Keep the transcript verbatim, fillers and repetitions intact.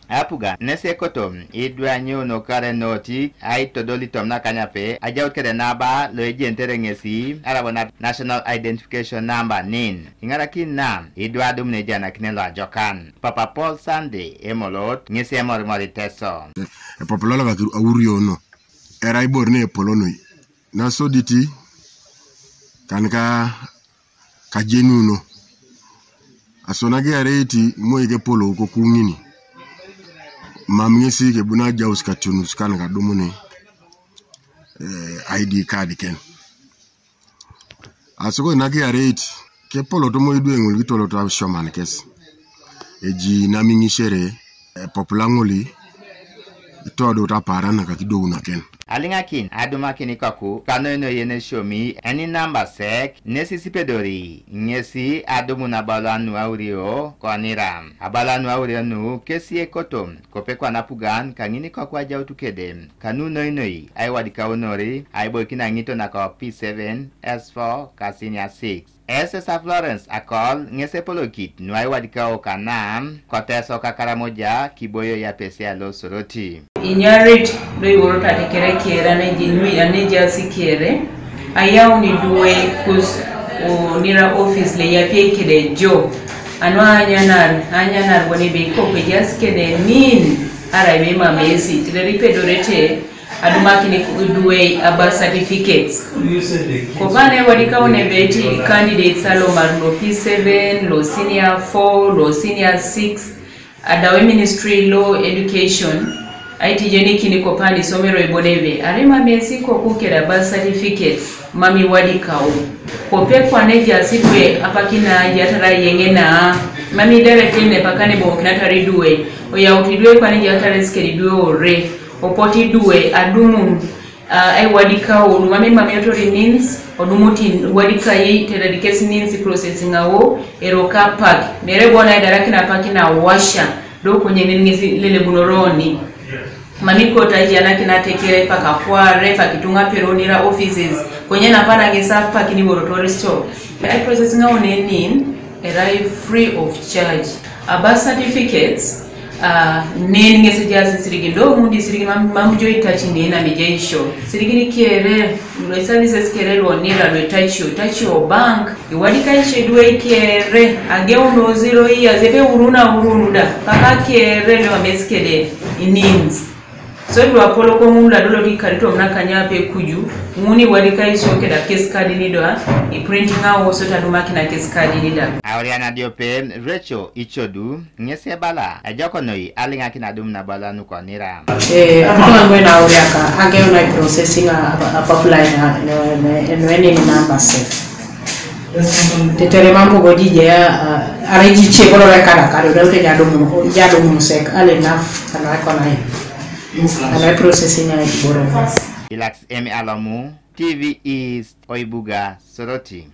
Apugan nesi ekoto idwe anyuun okare noti aitodolitom nakanyape ajaut kede naba lo ejenitere ŋesi arabo na National Identification Number, nin. Iŋarakin na idwe adumun ejanakine loajokan. Papa Paul Sunday Emolot ŋesi emorimor Iteso. Epopulolak auriono erai ibore ne epolonoi nasodit kanika kajenuno. Aso nagiareit moi kepolou kokuŋini, mam ŋesi kebuni ajaus kationus kan kadumuni eh, I D card ken. Aso koi nagiareit kepolot moi idwe ŋol kitolot asioman kes. Eji namiŋisere epopula ŋol itodut apaaran nakakidou naken. Aliŋakin adumakin ikoku kanoino yen esiomi eni namba sek nesi sipedori ŋesi adumun abala nuaurio konira. Abala nuaurio nu kesi ekoto kopekwa napugan kaŋin ikoku ajaut kede kanunoinoi aiwadikaunori aiboikin aŋito naka P seven, S four ka senior six. Esesa Florence Akol ŋes epolokit nuaiwadikao kana koteso kakaramoja kiboyo yapesia lo Soroti. Inyarit do iworot atekere kiera nejinui anejasi kiere ayauni duwe kus unira ofis le yapie kede jo anu anyanar anyanar wone be kope jas kede nin ara be mamesi tidari pedorete adumakini duwe aba certificates. Kopane wadikaune beti candidates alomar lo P seven, lo senior four, lo senior six, adawe ministry lo education aitijenikini kopani somero ibonebe arema mesi koku keda aba certificate mami wadikau. Kope kwane jasi dwe apakina jatara yengena mami dare tene pakane bo kinatari dwe oyauti dwe kwane jatara skedi dwe ore opoti dwe adumun. Uh, ai wadika o lumame mami otori nins odumuti wadika yi tedadikes nins processing awo ero ka pak mere bona edarakina pakina washa do kunye nin ngisi lele bunoroni. Mami kota jana kina tekere paka kware pakitunga peronira offices kunye na pana ngisa pakini borotori store. Ai processing awo nenin erai free of charge. Aba certificates uh, nen ŋes ejaas isirigin do ŋun di isirigin mam, mam jo itaci nen ami jeisho isirigin kere lwe services kere lwonira lwe tacio tacio bank iwadika ishe duwe kere ageuno zero years ebe uruna urunu da paka kere lwe ames kede inins. So dwa polo ko ŋun la dolo di kari tom na kanya pe kuju ŋun iwadika isho keda kes kadi ni do i printing awo so taduma kina kes kadi ni da. Auriana diope Rachel Ichodu ŋesi ebala ejok noi aliŋakin adum nabala nukonira. Eh, aputuŋan bwe nauriaka ageuna processing a pipeline nuenin namba sek. Tetere mambo gojije arai jicie bolo rekada kado daute jadum sek ale naf kano ekonai ano processing a iboro. Ilax Emi Alomu, T V East, Oibuga, Soroti.